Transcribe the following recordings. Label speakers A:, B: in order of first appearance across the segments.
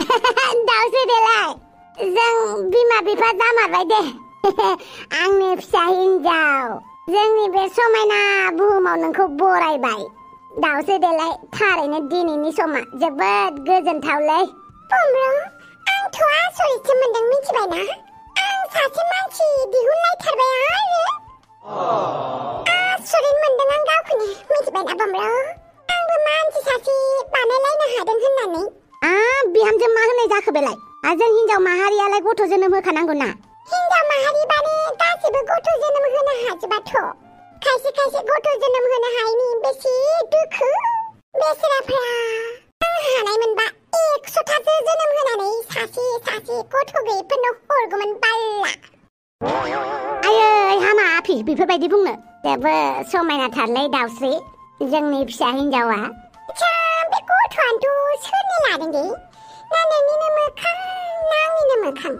A: दाउसो देलाय जों बिमा बिफा जामारबाय दे आंनि फिसा हिन्जाव जोंनि बे समायना बुहुमाव नोंखौ बरायबाय दाउसो देलाय थारैनो दिनैनि समा जोबोद गोजोनथावलै बुमब्रु आंथ' आसरितसो मोनदों मिथिबायना आं सासे मानसि दिहुनलायथारबाय आरो आसरित मोनदों आं गावखौनो मिथिबायना बुमब्रु आंबो मानसि सासे बानायलायनो हादों होननानै बिहामजो मा होननाय जाखो बेलाय जों हिन्जाव माहारियालाय गथ' जोनोम होखानांगौ ना हिन्जाव माहारिबानो गासिबो गथ' जोनोम होनो हाजोबाथ' खायसे खायसे गथ' जोनोम होनो हायैनि बेसे दुखु बेसेराफ्रा आं हानाय मोनबा 100थासो जोनोम होनानै सासे सासे गथ' गैयैफोरनो हरगौमोन बाल्ला आयै हामा आफि बेफोरबायदि बुंनो जेबो समायनाथारलै दाउस्रि जोंनि फिसा हिन्जावा बे गथ'आनोथ' सोरनो लादों दे ना नोंनिनो मोखां ना आंनिनो मोखां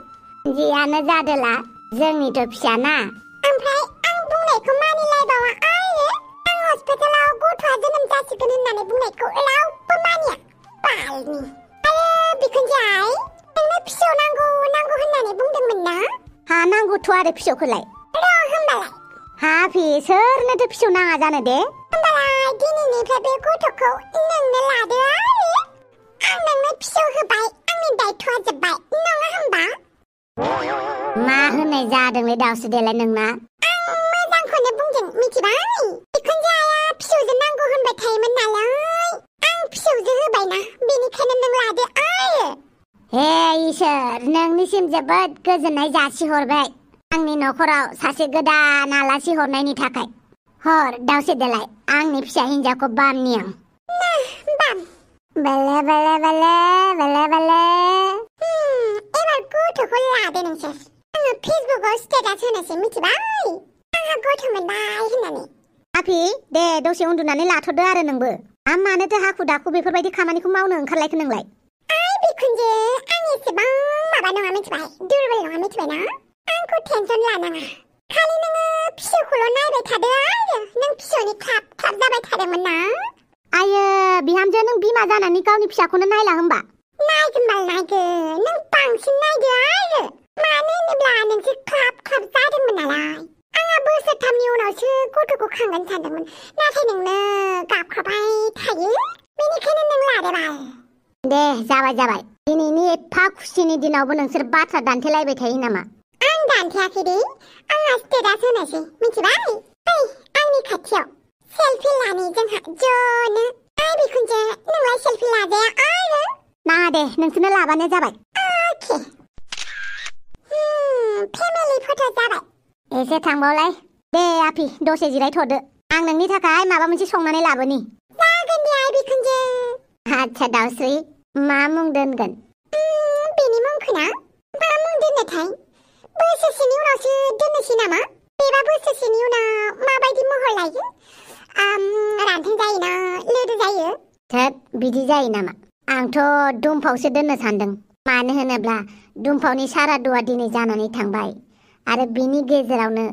A: जियानो जादोला जोंनिथ' फिसाना ओमफ्राय आं बुंनायखौ मानिलायबावा आरो आं हस्पिटालाव गथ'आ जोनोम जासिगोन होननानै बुंनायखौ रावबो मानिया बालनि आरो बिखुनजोआय नोंनो फिसौ नांगौ होननानै बुंदोंमोन ना नांगौथ' आरो फिसौखौलाय र' होमबालाय हाफि सोरनोथो फिसौ नाङा जानो दे होमबालाय दिनैनिफ्राय बे गथ'खौ नोंनो लादो आरो आं नोंनो फिसौ होबाय आंनि दायथ'आ जोब्बाय नङा होमबा मा होननाय जादोंलै दाउसो देलाय नोंना आं मोजांखौनो बुंदों मिथिबाय बिखुनजोआ फिसौजो नांगौ होनबाय थायोमोन नालाय आं फिसौजो होबायना बेनिखायनो नों लादो आरो हे इसोर नोंनिसिम जोबोद गोजोननाय जासिहरबाय आंनि न'खराव सासे गोदान आलासि हरनायनि थाखाय हर दाउसे देलाय आंनि फिसा हिन्जावखौ बामनि आं बाम बेले बेले बेले बेले बेले एबार गथ'खौ लादो नोंसोर आङो फेसबुकआव स्टेटास होनोसै मिथिबाय आंहा गथ' मोनबाय होननानै आफि दे दसे उन्दुनानै लाथ'दो आरो नोंबो मानोथो हाखु दाखु बेफोरबायदि खामानिखौ मावनो ओंखारलायखो नोंलाय बिखुनजो आं एसेबां माबा नङा मिथिबाय दुरबल नङा मिथिबायना आंखौ टेनसन लानाङा खालि नोङो फिसौखौल' नायबाय थादो आरो नों फिसौनि ख्लाब ख्लाब जाबाय थादोंमोन ना आयो बिहामजो नों बिमा जानानै गावनि फिसाखौनो नायला होमबा नायगोन बाल नायगोन नों बांसिन नायदो आरो मानो होनोब्ला नोंसो ख्लाब ख्लाब जादोंमोन नालाय आंहा बोसोरथामनि उनावसो गथ'खौ खांगोन सानदोंमोन नाथाय नोंनो गाबखाबाय थायो बेनिखायनो नों लादो बाल दे जाबाय दिनैनि एफा खुसिनि दिनावबो नोंसोर बाथ्रा दान्थेलायबाय थायो नामा आं दान्थेयाखै दे आंहा स्टेटास होनोसै मिथिबाय ओइ आंनि खाथियाव सेलफि लानि जोंहा ज'नो बिखुनजो नोंलाय सेलफि लाजाया आरो नाङा दे नोंसोरनो लाबानो जाबाय अके फेमिलि फट' जाबाय एसे थांबावलाय दे आफि दसे जिरायथ'दो आं नोंनि थाखाय माबा मोनसे संनानै लाबोनि जागोन दे आइ बिखुनजो आच्छा दाउस्रि मा मुं दोनगोन बेनि मुंखौ ना मा मुं दोननोथाय बोसोरसेनि उनावसो दोननोसै नामा बेबा बोसोरसेनि उनाव माबायदि महर लायो रानथों जायोना लोदो जायो थोद बिदि जायो नामा आंथ' दुमफावसो दोननो सानदों मानो होनोब्ला दुमफावनि सारादुआ दिनै जानानै थांबाय आरो बिनि गेजेरावनो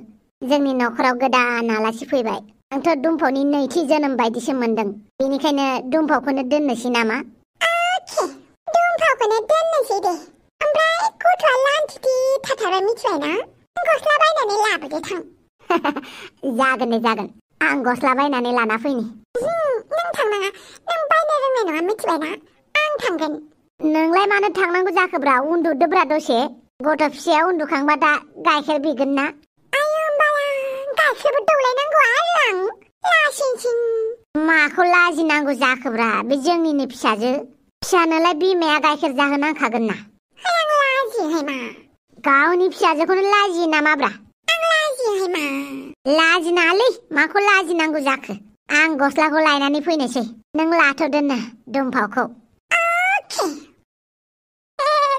A: जोंनि न'खराव गोदान आलासि फैबाय आंथ' दुमफावनि नैथि जोनोम बायदिसो मोनदों बेनिखायनो दुमफावखौनो दोननोसै नामा दुमफावखौनो दोननोसै दे ओमफ्राय गथ'आ लान्थिथि थाथारबाय मिथिबायना गस्ला बायनानै लाबोदो थां जागोन दे जागोन आं गस्ला बायनानै लाना फैनि नों थांनाङा नों बायनो रोंनाय नङा मिथिबायना आं थांगोन नोंलाय मानो थांनांगौ जाखोब्रा उन्दुदोब्रा दसे गथ' फिसाया उन्दुखांबा दा गाइखेर बिगोन ना आयौ होमबाला गाइखेरबो दौलायनांगौ आरो आं लासिंसिं माखौ लाजिनांगौ जाखोब्रा बे जोंनिनो फिसानोलाय बिमाया गाइखेर जाहोनांखागोन ना आं लाजियोहाय मा गावनि फिसाजोखौनो लाजियो नामाब्रा आं लाजियोहाय मा लाजिनाङालै माखौ लाजिनांगौ जाखो आं गस्लाखौ लायनानै फैनोसै नों लाथ'दोनो दुमफावखौ अके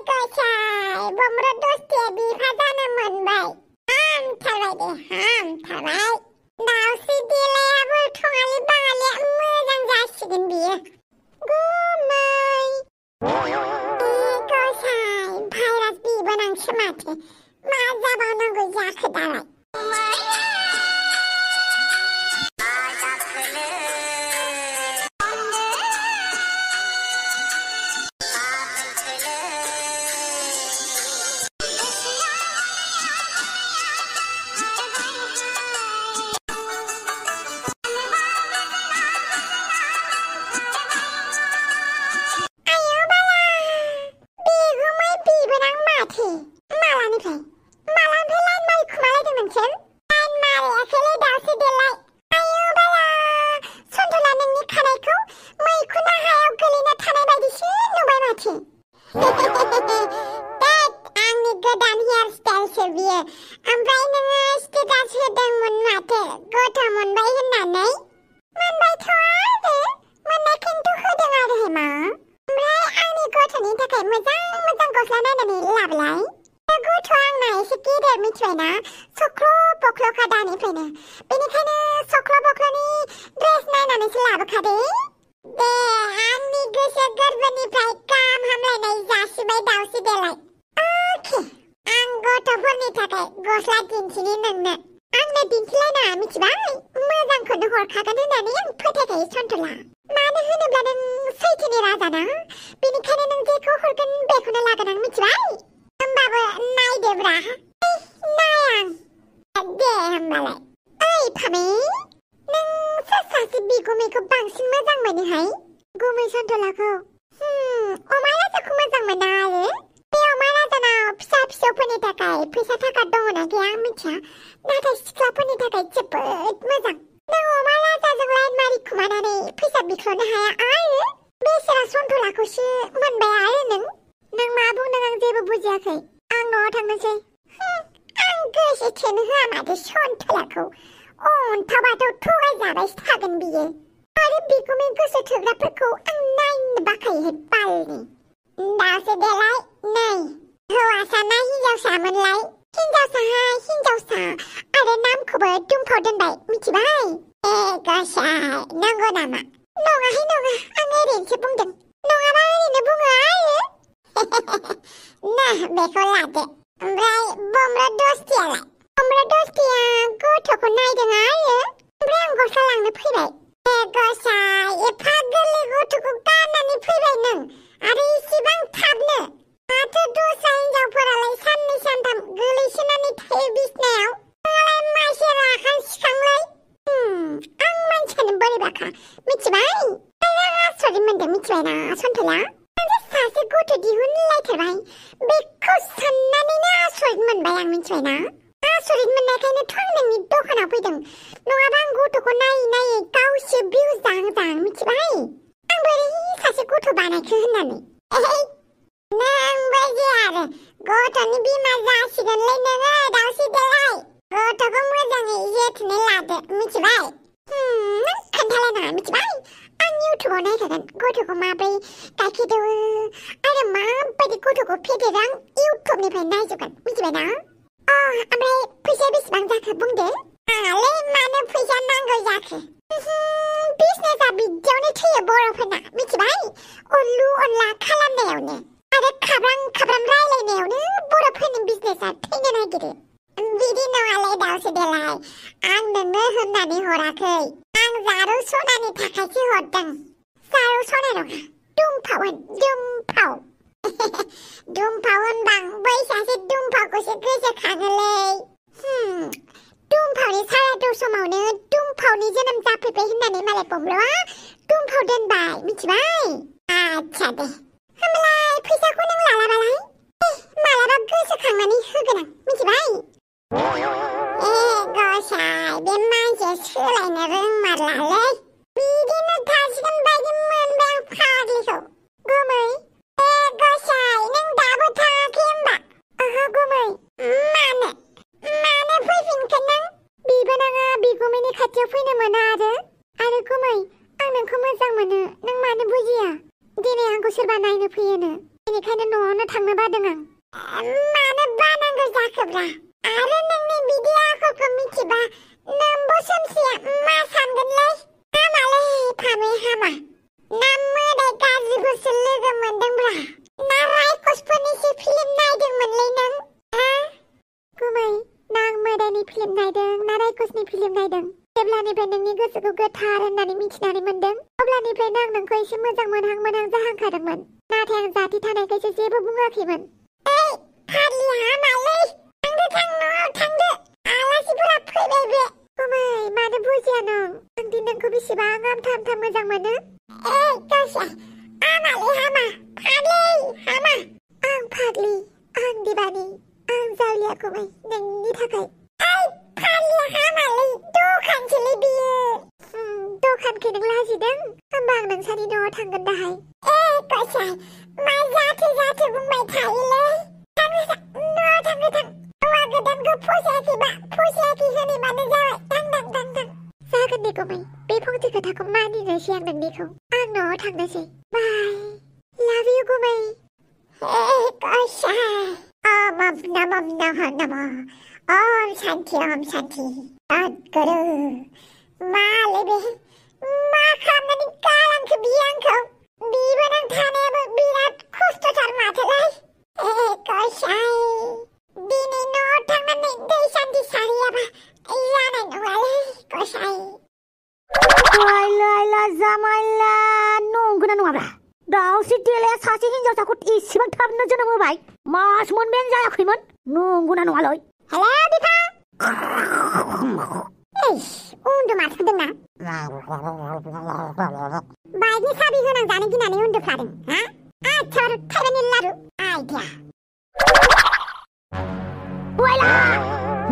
A: गसाय बुमब्रु दस्थिया बिफा जानो मोनबाय हामथारबाय दे हामथारबाय दाउस्रि देलायाबो थङालि बाङालिया मोजां जासिगोन बियो गुमै गसाय भाइरास बिबोनांसो माथो मा जाबावनांगौ जाखो दालाय गथ'नि थाखाय मोजां गस्ला नायनानै लाबोलाय गथ'आ आंना एसे गेदेर मिथिबायना सख्ल' बख्ल'खा दानिफ्रायनो बेनिखायनो सख्ल' बख्ल'नि ड्रेस नायनानैसो लाबोखादे दे आंनि गोसो गोरबोनिफ्राय गाहाम हामलायनाय जासिबाय दाउस्रि देलाय अके आं गथ'फोरनि थाखाय गस्ला दिन्थिनि नोंनो आंनो दिन्थिलायनाङा मिथिबाय मोजांखौनो हरखागोन होननानै आं फोथायखायो सन्थला मानो होनोब्ला नों सैथोनि राजाना बेनिखायनो नों जेखौ हरगोन बेखौनो लागोन आं मिथिबाय होमबाबो नायदोब्रा नाय आं दे होमबालाय ओइ फामे नों सोर सासे बिगुमैखौ बांसिन मोजां मोनोहाय गुमै सन्थलाखौ अमा राजाखौ मोजां मोना आरो बे अमा राजानाव फिसा फिसौफोरनि थाखाय फैसा थाखा दङना गैया आं मिथिया नाथाय सिख्लाफोरनि थाखाय जोबोद मोजां नों अमा राजाजों लाइन मारि खुमानानै फैसा बिख्ल'नो हाया आरो बेसेरा सन्थलाखौसो मोनबाय आरो नों मा बुंदों आं जेबो बुजियाखै आं न'आव थांनोसै आं गोसो थोनो होआ माथो सन्थलाखौ अन्थाबाथ' थगायजाबायसो थागोन बियो आरो बिगुमै गोसो थोग्राफोरखौ आं नायनो बाखायोहाय बालनि दासो देलाय नै हौवासा ना हिनजावसामोनलाय हिनजावसा आरो नामखौबो दुमफाव दोनबाय मिथिबाय ए गसाय नंगौ नामा नङाहाय नङा आं ओरैनोसो बुंदों नङाबा ओरैनो बुङो आरो ना बेखौ लादो ओमफ्राय बम्र दस्तियालाय बम्र दस्तिया गथ'खौ नायदों आरो ओमफ्राय आं गस्ला लांनो फैबाय ए गसाय एफा गोरलै गथ'खौ गारनानै फैबाय नों आरो इसेबां थाबनो माथो दस्रा हिनजावफोरालाय साननै सानथाम गोलैसोनानै थायो बिसनायाव नोंहालाय मासे राखां सिखांलाय आं मानसिखौनो बोरैबाखा मिथिबाय आं आसरित मोनदों मिथिबायना सन्थला सासे गथ' दिहुनलायथारबाय बेखौ साननानैनो आसरित मोनबाय आं मिथिबायना आसरित मोननायखायनोथ' आं नोंनि दखानाव फैदों नङाबा आं गथ'खौ नायै गावसो भिउस जाहां मिथिबाय आं बोरै सासे गथ' बानायखो होननानै नोंबो जे आरो गथ'नि बिमा जासिगोनलै नोङो दाउस्रि देलाय गथ'खौ मोजाङै जोथोनै लादो मिथिबाय नों खोन्थालायनाङा मिथिबाय आं इउटुबाव नायखागोन गथ'खौ माब्रै गाइखेर दौओ आरो माबायदि गथ'खौ फेदेरो आं इउटुबनिफ्राय नायजोबगोन मिथिबायना ओमफ्राय फैसाया बेसेबां जाखो बुंदो आंहालै मानो फैसा नांगौ जाखो बिजनेसा बिदियावनो थैयो बर'फोरना मिथिबाय अनलु अनला खालामनायावनो आरो खाब्रां रायलायनायावनो बर'फोरनि बिजनेसा थैनो नागिरो बिदि नङालै दाउस्रि देलाय आं नोंनो होननानै हराखै आं जारौ सनानि थाखायसो हरदों जारौ सना नङा दुमफाव होनबां बै सासे दुमफावखौसो गोसोखाङोलै दुमफावनि सारादु समावनो दुमफावनि जोनोम जाफैबाय होननानै मालाय बम्ल'आ दुमफाव दोनबाय मिथिबाय आच्छा दे होमबालाय फैसाखौ नों लालाबालाय मालाबा गोसोखांनानै होगोन आं मिथिबाय ए गसाय बे मानसिया सोलायनो रोंमारलालै बिदिनो थासिगोन बायदि मोनबाय आं फाग्लिखौ गुमै ए गसाय नों दाबो थाङाखै होमबा ओहो गुमै मानो फैफिनखो नों बिबोनाङा बिगुमैनि खाथियाव फैनो मोना आरो गुमै आं नोंखौ मोजां मोनो नों मानो बुजिया दिनै आंखौ सोरबा नायनो फैयोनो बेनिखायनो न'आवनो थांनो बादों आं मानो बानांगौ जाखोब्रा आरो नोंनि बिदि आखलखौ मिथिबा नोंबो सोमसिया मा सानगोनलै हामालै फामे हामा ना मोदाय गाज्रिखौसो लोगो मोनदोंब्रा ना रायखसफोरनिसो फिल्म नायदोंमोनलै नों गुमै ना आं मोदायनि फिल्म नायदों ना रायखसनि फिल्म नायदों जेब्लानिफ्राय नोंनि गोसोखौ गोथार होननानै मिथिनानै मोनदों अब्लानिफ्रायनो आं नोंखौ एसे मोजां मोनहां जाहांखादोंमोन नाथाय आं जाथि थानायखायसो जेबो बुङाखैमोन ओइ फाग्लि हामालै थांदो न'आव थांदो आलासिफोरा फैबाय गुमै मानो बुजिया नों आंदि नोंखौ बेसेबां आमथा मोजां मोनो ए गसाय हामालै हामा फाग्लि हामा आं फाग्लि आं दिबानि आं जालिया गुमै नोंनि थाखाय ओइ फाग्लि हामालै दखानसोलै बियो दखानखौ नों लाजिदों होमबा आं नोंसानि न'आव थांगोन दाहाय ए गसाय मा जाथो बुंबाय थायोलै न'आव थां हौवा गोदानखौ फसायाखै होनैबानो जाबाय थां जागोन दे गुमै बे फंसे खोथाखौ मानिनोसै आं नोंनिखौ आं न'आव थांनोसै बाय लाभ इउ गुमै नमः नमः ओम शांति तदगुरु माले बे मा खालामनानै गालांखो बियो आंखौ बिबो नों थानायाबो बिराद खस्थ'थार माथोलाय गसाइ दिनै न'आव थांनानै दै सान्थि सारहैयाबा जानाय नङालै गसाइ
B: लायला जामायला नंगौना नङाब्रा दाउस्रि देलाया सासे हिनजावसाखौ एसेबां थाबनो जोनोम होबाय मास मोनबायानो जायाखैमोन नंगौना नङालै
A: हेलो बिफा उन्दुमारखोदोंना बाइकनि साबि होनांजानो गिनानै उन्दुफ्लादों हा आथार थाइबानि लारु आइडिया
B: वायला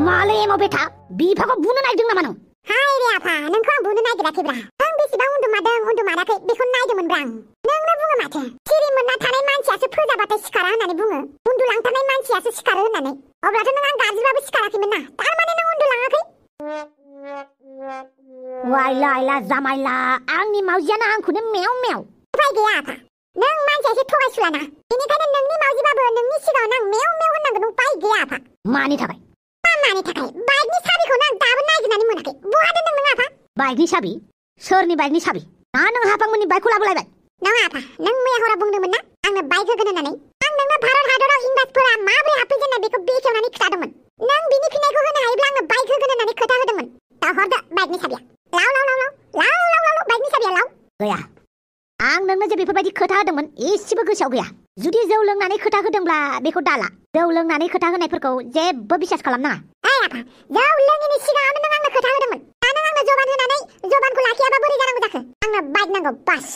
B: मालै एमाव बेटा बिफाखौ बुनो नायदों नामा नों
A: हाय रे आफा नोंखौ आं बुनो नागिराखैब्रा आं बेसेबां उन्दुमाराखै बेखौ नायदोंमोनब्रा आं नोंनो बुङो माथो सिरि मोनना थानाय मानसियासो फोजाबाथाय सिखारा होननानै बुङो उन्दुलांथारनाय मानसियासो सिखारो होननानै अब्लाथ' नों आं गाज्रिबाबो सिखाराखैमोन ना थारमाने नों उन्दुलाङाखै
B: वायला जामायला आंनि मावजियानो आंखौनो मेव मेव
A: उफाय गैया आफा नों मानसिया एसे थगायसुलाना बेनिखायनो नोंनि मावजिबाबो नोंनि सिगाङाव आं मेव मेव होननांगोन उफाय गैया आफा
B: मानि थाखाय
A: मानि थाखाय बाइकनि साबिखौनो आं दाबो नागिरनानै मोनाखै बहा दोनदों नों आफा
B: बाइकनि साबि सोरनि बाइकनि साबि ना नों हाफांमोननि बाइकखौ लाबोलायबाय
A: नङा आफा नों मैया हराव बुंदोंमोन ना आंनो बाइक होगोन होननानै आं नोंनो भारत हादराव इंराजफोरा माबोरै हाबफैजेननाय बेखौ बेखेवनानै खिथादोंमोन नों बिनि फिननायखौ होनो हायोब्ला आंनो बाइक होगोन होननानै खोथा होदोंमोन दा हरदो बाइकनि साबिया लाव बाइकनि साबिया लाव
B: गैया आं नोंनो जे बेफोरबायदि खोथा होदोंमोन एसेबो गोसोआव गैया जुदि जौ लोंनानै खोथा होदोंब्ला बेखौ दाला जौ लोंनानै खोथा होनायफोरखौ जेबो बिसास खालामनाङा
A: आफा जौ लोङिनि सिगाङावनो नों आंनो खोथा होदोंमोन दा नों आंनो जबान होनानै जबानखौ लाखियाबा बोरै जानांगौ जाखो आंनो बाइक नांगौ बास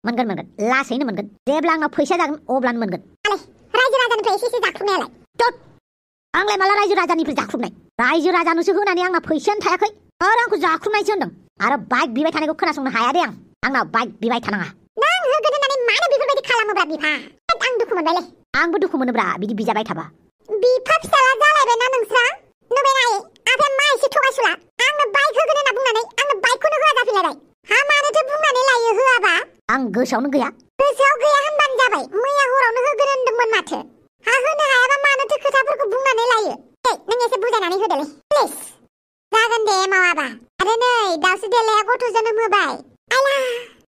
B: मोनगोन लासैनो मोनगोन जेब्ला आंनाव फैसा जागोन अब्लानो मोनगोन
A: आले रायजो राजानिफ्राय एसे जाख्रुबनायालाय
B: आंलाय माला रायजो राजानिफ्राय जाख्रुबनाय रायजो राजानोसो होनानै आंनाव फैसायानो थायाखै आरो आंखौ जाख्रुबनायसो होनदों आरो बाइक बिबाय थानायखौ खोनासंनो हाया दे आंनाव बाइक बिबाय थानाङा
A: नों होगोन होननानै मानो बेफोरबायदि खालामोब्रा बिफा आं दुखु मोनबायलै
B: आंबो दुखु मोनोब्रा बिदि बिजाबाय थाबा
A: बिफा फिसाला जालायबायना नोंस्रा नुबायना आफाया मा एसे थगायसुला आंनो बाइक होगोन होनना बुंनानै आंनो बाइकखौनो होआ जाफैलायबाय हा मानोथो बुंनानै लायो होआबा
B: आं गोसोआवनो गैया
A: होनबानो जाबाय मैया हरावनो होगोन होनदोंमोन माथो हा होनो हायाबा मानोथो खोथाफोरखौ बुंनानै लायो नों एसे बुजायनानै होदोलै प्लिज जागोन दे मावाबा आरो नै दाउस्रि देलाया गथ' जोनोम होबाय आला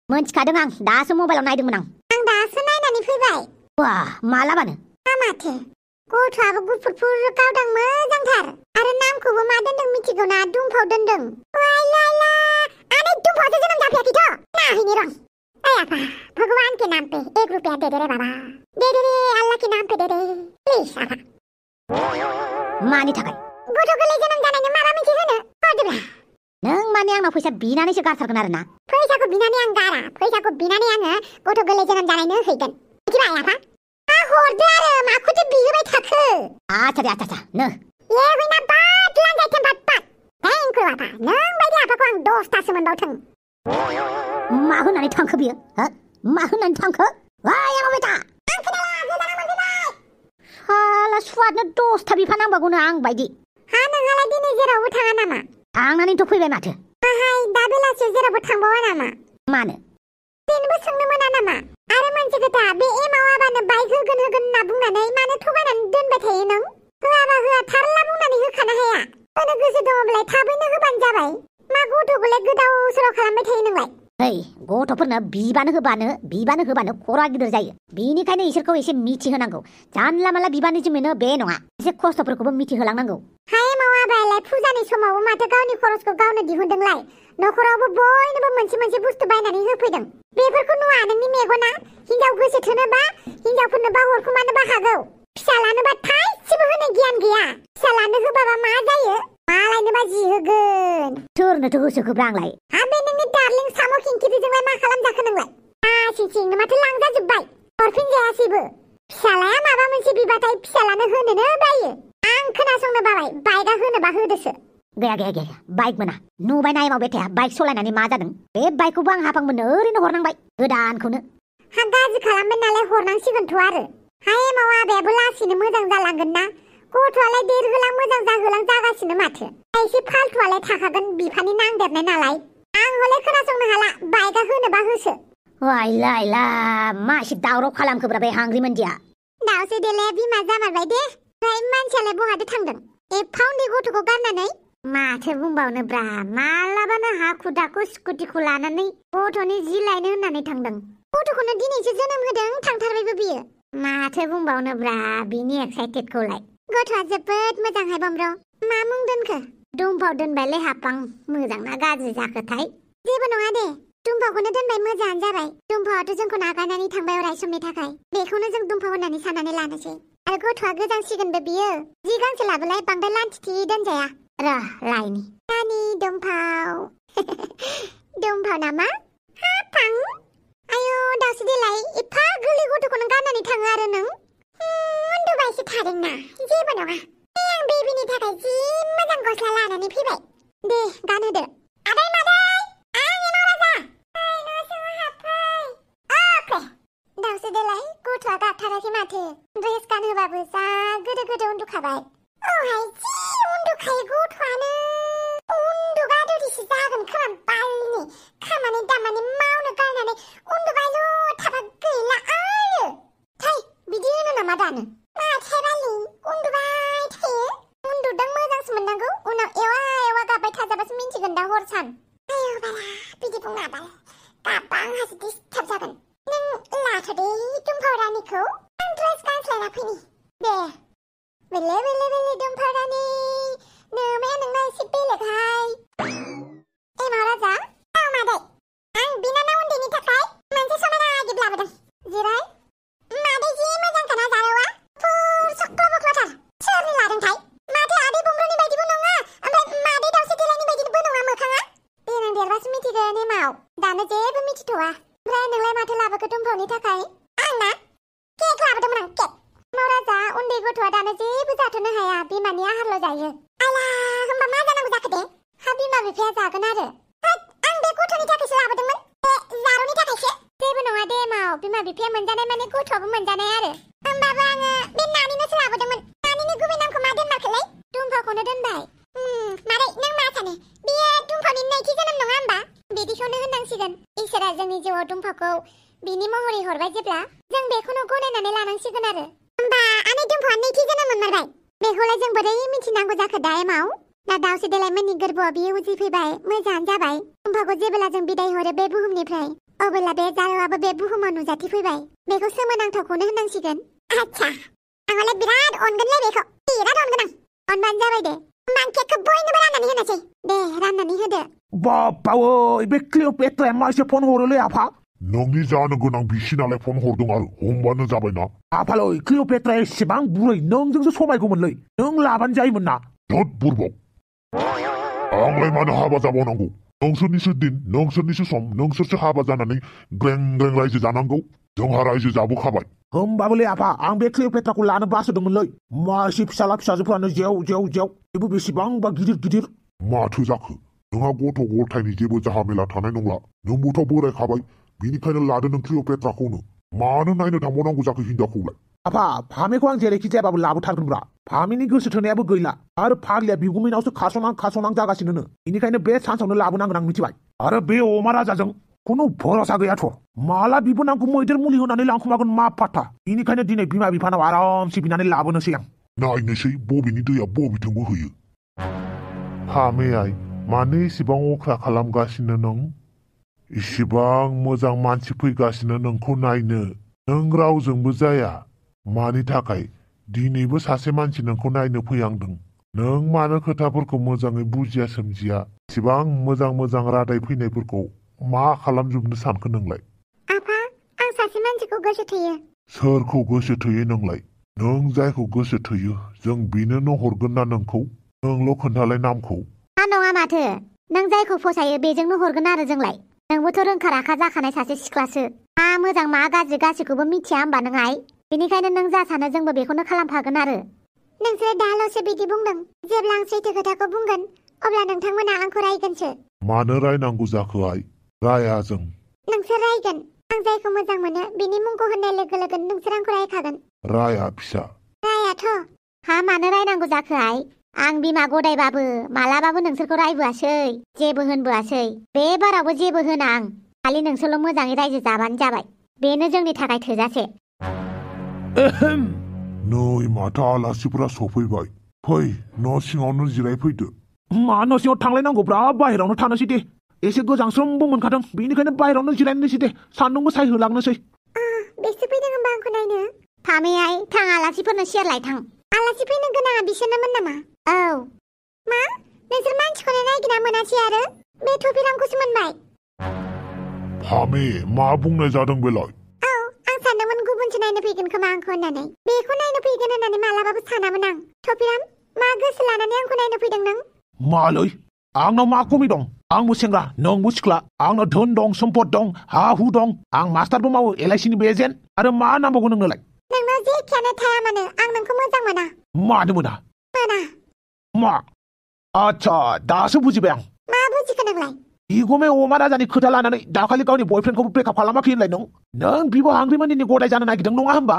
B: मोनथिखादों आं दासो मबाइलाव नायदोंमोन
A: आं दासो नायनानै फैबाय
B: वा मालाबानो
A: माथो गथ'आबो गुफुरफुर गावदां मोजांथार आरो नामखौबो मा दोनदों मिथिगौ ना दुमफाव दोनदों वाइलाला आनै दुमफावसो जोनोम जाफैयाखैथ' नाहैनि रं आफा भगवान के नाम पे 1 रुपया दे दे रे बाबा दे दे रे अल्लाह के नाम पे दे दे प्लीज आफा
B: मानि थाखाय
A: गथ' गोरलै जोनोम जानायनि माबा मोनसे होनो हरदोब्रा
B: नों माने आंनाव फैसा बिनानैसो गारथारगोन आरो ना
A: फैसाखौ बिनानै आं गारा फैसाखौ बिनानै आङो गथ' गोरलै जोनोम जानायनो हैगोन मिथिबाय आफा हरदो आरो माखौथो बिहोबाय थाखो
B: आच्छा नो
A: ये होइना बाद लांजाय टेम्पाट पाट थेंक इउ आफा नों बायदि आफाखौ आं 10थासो मोनबावथों
B: मा होननानै थांखो बियो मा होननानै थांखो वाय एमाव बेटा
A: आं खोनाला गोदाना मोनफैबाय
B: साला सुवादनो 10था बिफा नांबावगौनो आं बायदि
A: हा नोंहालाय दिनै जेरावबो थाङा नामा
B: थांनानैथ' फैबाय माथो
A: आहाय दा बेलासियाव जेरावबो थांबावा नामा
B: मानो
A: जेनबो सोंनो मोना नामा आरो मोनसे खोथा बे एमाव आबानो बाइक होगोन होनना बुंनानै मानो थगायनानै दोनबाय थायो नों होआबा होआ थारला बुंनानै होखानो हाया होनो गोसो दङब्लालाय थाबैनो होबानो जाबाय मा गथ'खौलाय गोदाव सोराव खालामबाय थायो नोंलाय
B: गथ'फोरनो बिबानो होबानो खरा गिदिर जायो बिनिखायनो इसोरखौ एसे मिथिहोनांगौ जानला मानला बिबानो जोमैनो बे नङा एसे खस्थ'फोरखौबो मिथिहोलांनांगौ
A: हाय मावाबालाय फुजानि समावबो माथो गावनि खरसखौ गावनो दिहुनदोंलाय नखरावबो बयनोबो मोनसे बुस्थु बायनानै होफैदों बेफोरखौ नुवा नोंनि मेगना हिनजाव गोसो थोनोबा हिनजावफोरनोबा हरखुमानोबा हागौ फिसालानोबा थाइसेबो होनो गियान गैया फिसालानो होबाबा मा जायो मालायनोबा जि होगोन
B: सोरनोथ' गोसोखोब्रा आंलाय
A: हा बे नोंनि डार्लिं साम' खिंखिरिजोंलाय मा खालामजाखो नोंलाय सिंनो माथो लांजाजोब्बाय हरफिनजायासैबो फिसालाया माबा मोनसे बिबाथाय फिसालानो होनोनो बायो आं खोनासंनो बाबाय बाइकआ होनोबा होदोसो
B: गैया बाइक मोना नुबाय ना एमाव बेटाया बाइक सलायनानै मा जादों बे बाइकखौबो आं हाफांमोननो ओरैनो हरनांबाय गोदानखौनो
A: हा गाज्रि खालामबाय नालाय हरनांसिगोनथ' आरो हा एमाव आबायाबो लासैनो मोजां जालांगोन ना गथ'आलाय देरहोलां मोजां जाहोलां जागासिनो माथो एसे फालथुआलाय थाखागोन बिफानि नांदेरनाय नालाय आं हले खोनासंनो हाला बाइकआ होनोबा होसो
B: वाइला मा एसे दावराव खालामखोब्रा बे हांग्रि मोनदिया
A: दाउस्रि देलाया बिमा जामारबाय दे ओमफ्राय मानसियालाय बहाथो थांदों एफा उन्दै गथ'खौ गारनानै माथो बुंबावनोब्रा मालाबानो हाखु दाखु स्कुटिखौ लानानै गथ'नि जि लायनो होननानै थांदों गथ'खौनो दिनैसो जोनोम होदों थांथारबायबो बियो माथो बुंबावनोब्रा बिनि एक्साइटेडखौलाय गथ'आ जोबोद मोजांहाय बमब्र मा मुं दोनखो दुमफाव दोनबायलै हापां मोजां ना गाज्रि जाखोथाय जेबो नङा दे दुमफावखौनो दोनबाय मोजाङानो जाबाय दुमफावाथ' जोंखौ नागारनानै थांबाय अराय समनि थाखाय बेखौनो जों दुमफाव होननानै साननानै लानोसै आरो गथ'आ गोजांसिगोनबो बियो जि गांसे लाबोलाय बांद्राय लान्थिथि दोनजाया र' लायनि नानि दुमफाव दुमफाव नामा हापां आयौ दावसो देलाय एफा गोरलै गथ'खौनो गारनानै थाङो आरो नों उन्दुबायसो थादोंना जेबो नङा आं बेबिनि थाखाय जि मोजां गस्ला लानानै फैबाय दे गानहोदो आदै मादै आंनि नराजा न' सिङाव हाबफै अके दावसो देलाय गथ'आ गाबथाराखै माथो ड्रेस गानहोबाबो जा गोदो गोदो उन्दुखाबाय औहाय जि उन्दुखायो गथ'आनो उन्दुगादुरिसो जागोन खोमा बालनि खामानि दामानि मावनो गारनानै उन्दुबायल' थाबा गैला आरो थै बिदि होनो नामा दानो माथो बालि उन्दुबाय थायो उन्दुदों मोजांसो मोननांगौ उनाव एवा एवा गाबबाय थाजाबासो मिन्थिगोन दा हर सान आयौ बाला बिदि बुङा बाल गाबबा आंहासो डिस्टार्ब जागोन नों लाथ'दे दुमफाव रानिखौ आं ड्रेस गानस्लायना फैनि दे बेले बेले बेले दुमफाव रानि नोमाया नोंना एसे बेलेगहाय एमाव राजा औ मादै आं बिनानाव उन्दैनि थाखाय मोनसे समायना गिफ्ट लाबोदों जिराय मादै जि मोजांखाना जारौआ फुर सक्ल' बख्ल'थार सोरनि लादोंथाय माथो आदै बुंब्रनि बायदिबो नङा ओमफ्राय मादै दावसो देलायनि बायदिबो नङा मोखाङा देनां देरबासो मिथिगोन एमाव दानो जेबो मिथिथ'वा ओमफ्राय नोंलाय माथो लाबोखो दुमफावनि थाखाय आंना केक लाबोदोंमोन आं केक राजा उन्दै गथ'आ दानो जेबो जाथ'नो हाया बिमानि आहारल' जायो आला होमबा मा जानांगौ जाखो दे हा बिमा बिफाया जागोन आरो आं बे गथ'नि थाखायसो लाबोदोंमोन बे जारौनि थाखायसो जेबो नङा दे माव बिमा बिफाया मोनजानाय माने गथ'आबो मोनजानाय आरो होमबाबो आङो बे नानिनोसो लाबोदोंमोन नानिनि गुबै नामखौ मा दोनमारखोलाय दुमफावखौनो दोनबाय मादै नों मा सानो बियो दुमफावनि नैथि जोनोम नङा होमबा बिदिखौनो होननांसिगोन इसोरा जोंनि जिउआव दुमफावखौ बिनि महरै हरबाय जेब्ला जों बेखौनो गनायनानै लानांसिगोन आरो होमबा आनै दुमफावआ नैथि जोनोम मोनमारबाय बेखौलाय जों बोरै मिथिनांगौ जाखो दा एमाव दा दावसो देलायमोननि गोरबोआव बियो उजिफैबाय मोजाङानो जाबाय दुमफावखौ जेब्ला जों बिदाय हरो बे बुहुमनिफ्राय अब्ला बे जारौआबो बे बुहुमाव नुजाथिफैबाय बेखौ सोमोनांथावखौनो होननांसिगोन आच्छा आंलाय बिराद अनगोनलै बेखौ बिराद अनगोन आं अनबानो जाबाय दे होमबा आं केकखौ बयनोबो राननानै होनोसै दे राननानै होदो
C: बाबावै बे क्लिअपेट्राया मासे फन हरोलै आफा
D: नोंनि जानो गोनां बिसिनालाय फन हरदों आरो हमबानो जाबायना
C: आफालै क्लिअपेट्राया एसेबां बुरै नोंजोंसो समायगौमोनलै नों लाबानो जायोमोन ना
D: धोद बुरबक आंलाय मानो हाबा जाबावनांगौ नोंसोरनिसो दिन नोंसोरनिसो सम नोंसोरसो हाबा जानानै ग्रें ग्रें रायजो जानांगौ जोंहा रायजो जाबोखाबाय
C: होमबाबोलै आफा आं बे क्लिअपेट्राखौ लानो बासोदोंमोनलै मासे फिसाला फिसाजोफ्रानो जेव जेव जेव बेबो बेसेबांबा गिदिर गिदिर
D: माथो जाखो नोंहा गथ' गथायनि जेबो जाहामेला थानाय नंला नोंबोथ' बोरायखाबाय बिनिखायनो लादो नों क्लिअपेट्राखौनो मानो नायनो थांबावनांगौ जाखो हिनजावखौलाय
C: आफा फामेखौ आं जेरैखि जायाबाबो लाबोथारगोनब्रा फामेनि गोसो थोनायाबो गैला आरो फाग्लिया बिगुमैनावसो खास'नां जागासिनो बेनिखायनो बे सान्सावनो लाबोनांगोन आं मिथिबाय आरो बे अमा राजाजों खुनु भरसा गैयाथ' माला बिबो आंखौ मैदेर मुलि होनानै लांखुमागोन मा फात्ता बेनिखायनो दिनै बिमा बिफानाव आरामसे बिनानै लाबोनोसै आं
D: नायनोसै बबेनि दैया बबेथिंबो होयो फामे आइ मानो इसेबां अख्रा खालामगासिनो नों इसेबां मोजां मानसि फैगासिनो नोंखौ नायनो नों रावजोंबो जाया मानि थाखाय दिनैबो सासे मानसि नोंखौ नायनो फैहांदों नों मानो खोथाफोरखौ मोजाङै बुजिया सोमजिया इसेबां मोजां मोजां रादाय फैनायफोरखौ मा खालामजोबनो सानखो नोंलाय
A: आफा आं सासे मानसिखौ गोसो थोयो
D: सोरखौ गोसो थोयो नोंलाय नों जायखौ गोसो थोयो जों बेनोनो हरगोन ना नोंखौ नोंल' खोन्थालाय नामखौ
B: नङा माथो नों जायखौ फसायो बेजोंनो हरगोन आरो जोंलाय नोंबोथ' रोंखा राखा जाखानाय सासे सिख्लासो मा मोजां मा गाज्रि गासैखौबो मिथिया होमबा नों आइ बेनिखायनो नों जा सानो जोंबो बेखौनो खालामफागोन आरो
A: नोंसोर दाल'सो बिदि बुंदों जेब्ला आं सैथो खोथाखौ बुंगोन अब्ला नोंथांमोना आंखौ रायगोनसो
D: मानो रायनांगौ जाखो आइ राया जों
A: नोंसोर रायगोन आं जायखौ मोजां मोनो बिनि मुंखौ होननाय लोगो लोगो नोंसोर आंखौ रायखागोन
D: राया फिसा
A: रायाथ'
B: हा मानो रायनांगौ जाखो आइ आं बिमा गदायबाबो मालाबाबो नोंसोरखौ रायबोआसै जेबो होनबोआसै बे बारावबो जेबो होना आं खालि नोंसोरल' मोजाङै रायजो जाबानो जाबाय बेनो जोंनि थाखाय थोजासे
D: नै माथो आलासिफोरा सफैबाय फै न' सिङावनो जिरायफैदो
C: मा न' सिङाव थांलायनांगौब्रा बाहेरावनो थानोसै दे एसे गोजांस्रोमबो मोनखादों बेनिखायनो बाहेरावनो जिरायनोसै दे सान्दुंबो सायहोलांनोसै
A: बेसो फैदों होनबा आंखौ नायनो
B: फामे आइ थां आलासिफोरनो शेयारलाय थां
A: आलासि फैनो गोनाङा बिसोरनोमोन नामा
B: औ
A: मा नोंसोर मानसिखौनो नायगिना मोनासै आरो बे थफिरामखौसो मोनबाय
D: फामे मा बुंनाय जादों बेलाय
A: औ आं सानदोंमोन गुबुनसो नायनो फैगोन खोमा आंखौ होननानै बेखौ नायनो फैगोन होननानै मालाबाबो सानामोन आं थफिराम मा गोसो लानानै आंखौ नायनो फैदों नों
C: मालै आंनाव मा खमि दं आंबो सेंग्रा नोंबो सिख्ला आंनाव धोन दं सम्पद दं हा हु दं आं मास्टारबो मावो LIC नि एजेन्ट आरो मा नांबावगौ नोंनोलाय
A: नोंनाव जेखियानो थाया मानो आं नोंखौ मोजां मोना
C: मानो मोना मा आच्छा दासो बुजिबाय आं
A: मा बुजिखो नोंलाय
C: बिगुमै अमा राजानि खोथा लानानै दाखालि गावनि बयफ्रेन्डखौबो ब्रेकआप खालामाखै होनलाय नों बिब' हांग्रिमोननि गदाय जानो नागिरदों नङा होमबा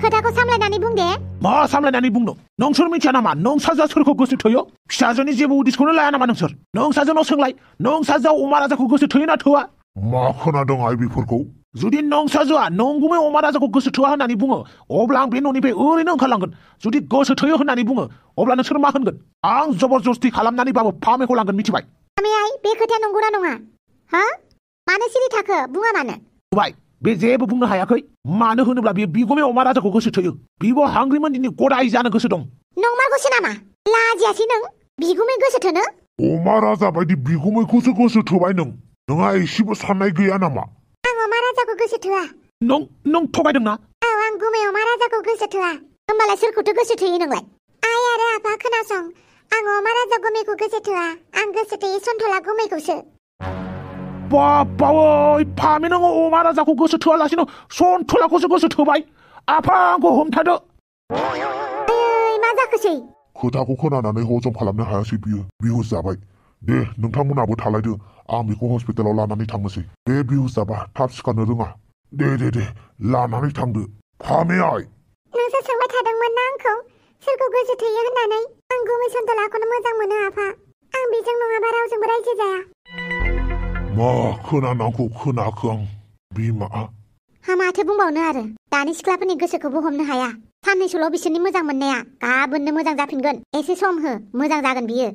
B: खोथाखौ सामलायनानै बुं दे
C: मा सामलायनानै बुंनो नोंसोर मिथिया नामा नोंसाजोआ सोरखौ गोसो थोयो फिसाजोनि जेबो उदिसखौनो लाया नामा नोंसोर नोंसाजोनाव सोंलाय नोंसाजोआ अमा राजाखौ गोसो थोयोना थोआ
D: मा खोनादों आइ बेफोरखौ
C: जुदि नोंसाजोआ नंगुमै अमा राजाखौ गोसो थोआ होननानै बुङो अब्ला आं बे न'निफ्राय ओरैनो ओंखारलांगोन जुदि गोसो थोयो होननानै बुङो अब्ला नोंसोर मा होनगोन आं जबरदस्ति खालामनानैबाबो फामेखौ लांगोन मिथिबाय
B: फामे आइ बे खोथाया नंगौना नङा हा मानो सिरि थाखो बुङा मानो
C: बुबाय बे जेबो बुंनो हायाखै मानो होनोब्ला बियो बिगुमै अमा राजाखौ गोसो थोयो बिब' हांग्रिमोननि गदाय जानो गोसो दं
B: नंमारगौसो नामा लाजियासै नों बिगुमै गोसो थोनो
D: अमा राजा बायदि बिगुमैखौसो गोसो थोबाय नोंहा एसेबो साननाय गैया नामा
A: आं अमा राजाखौ गोसो थोआ
C: नों थगायदोंना
A: औ आं गुमै अमा राजाखौ गोसो थोआ
B: होमबालाय सोरखौथो गोसो थोयो नोंलाय
A: आइ आरो आफा खोनासं आं अमा राजा गुमैखौ गोसो थोआ आं गोसो थोयो सन्थला गुमैखौसो
C: बाबावै फामे नोङो अमा राजाखौ गोसो थोआलासिनो सन्थलाखौसो गोसो थोबाय आफा आंखौ हमथादो
B: ओइ मा जाखोसै
D: खोथाखौ खोनानानै हजम खालामनो हायासै बियो बिहुस जाबाय दे नोंथांमोनाबो थालायदो आं बेखौ हस्पिटालाव लानानै थांनोसै बे बिहुस जाबा थाब सिखारनो रोङा दे लानानै थांदो फामे आइ
A: नोंसोर सोंबाय थादोंमोन ना आंखौ सोरखौ गोसो थोयो होननानै आं गुमै सन्थलाखौनो मोजां मोनो आफा आं बेजों नङाबा रावजोंबो रायजो जाया
D: मा खोनानांगौ खोनाखो आं बिमा
B: हा माथो बुंबावनो आरो दानि सिख्लाफोरनि गोसोखौबो हमनो हाया साननैसोल' बिसोरनि मोजां मोननाया गाबोननो मोजां जाफिनगोन एसे सम हो मोजां जागोन बियो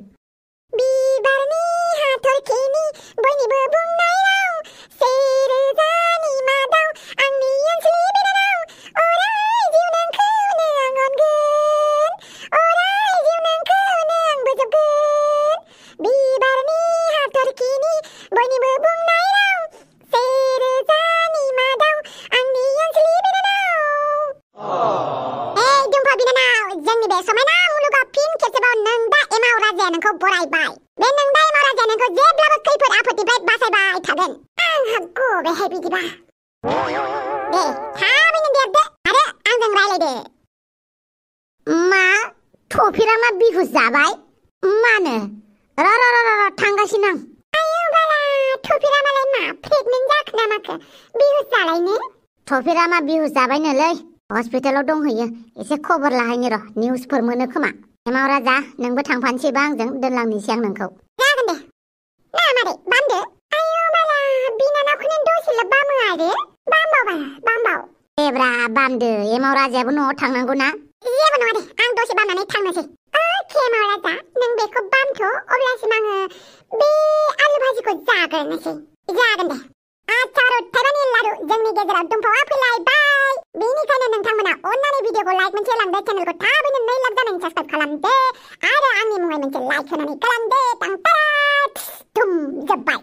A: बिबारनि हाथरखिनि बयनिबो बुंनाय राव सेरोजानि मादाव आंनि ओनसोलनि बिनानाव अराय जिउ नोंखौनो आं अनगोन अराय जिउ नोंखौनो आं बोजबगोन बिबारनि हाथरखिनि बयनिबो बुंनाय राव सेरोजानि मादाव आंनि ओनसोलनि बिनानाव दुम्फा बिनानाव जोंनि बे समायना मुलुगाव फिन खेबसेबाव नों दा एमाव राजाया नोंखौ बरायबाय बे नों दा एमाव राजाया नोंखौ जेब्लाबो खैफोद आफोदनिफ्राय बासायबाय थागोन आंहा गबेहाय बिदिबा दे थाबैनो देरदो आरो आंजों रायलायदो
B: मा थफिरामा बिहुस जाबाय मानो र थांगासिनो आं
A: आयौ बाला थफिरामालाय मा प्रेगनेन्ट जाखो ना माखो बिहुस जालायनो
B: थफिरामा बिहुस जाबायनोलै हस्पिटालाव दंहैयो एसे खबर लाहैनो र' निउसफोर मोनो खोमा एमाव राजा नोंबो थांफानोसैबा आंजों दोनलांनोसै आं नोंखौ
A: जागोन दे ना मारै बामदो आयौ बाला बिनानावखौनो दसेल' बामो आरो बामबाव
B: देब्रा बामदो एमाव राजायाबो न'आव थांनांगौ ना
A: जेबो नङा दे आं दसे बामनानै थांनोसै अके एमाव राजा नों बेखौ बामथ' अब्लासिम आङो बे आलु भाजिखौ जाग्रोनोसै जागोन दे आच्छा थाइबानि लारु जोंनि गेजेराव दुम्फावा फैलायबाय बेनिखायनो नोंथांमोना अन्नानै भिडिअखौ लाइक मोनसे लांदो चेनेलखौ थाबैनो 2 लाख जानायनि साबस्क्राइब खालामदो आरो आंनि मुङै मोनसे लाइक होनानै खालामदो टां टारा धुम जोब्बाय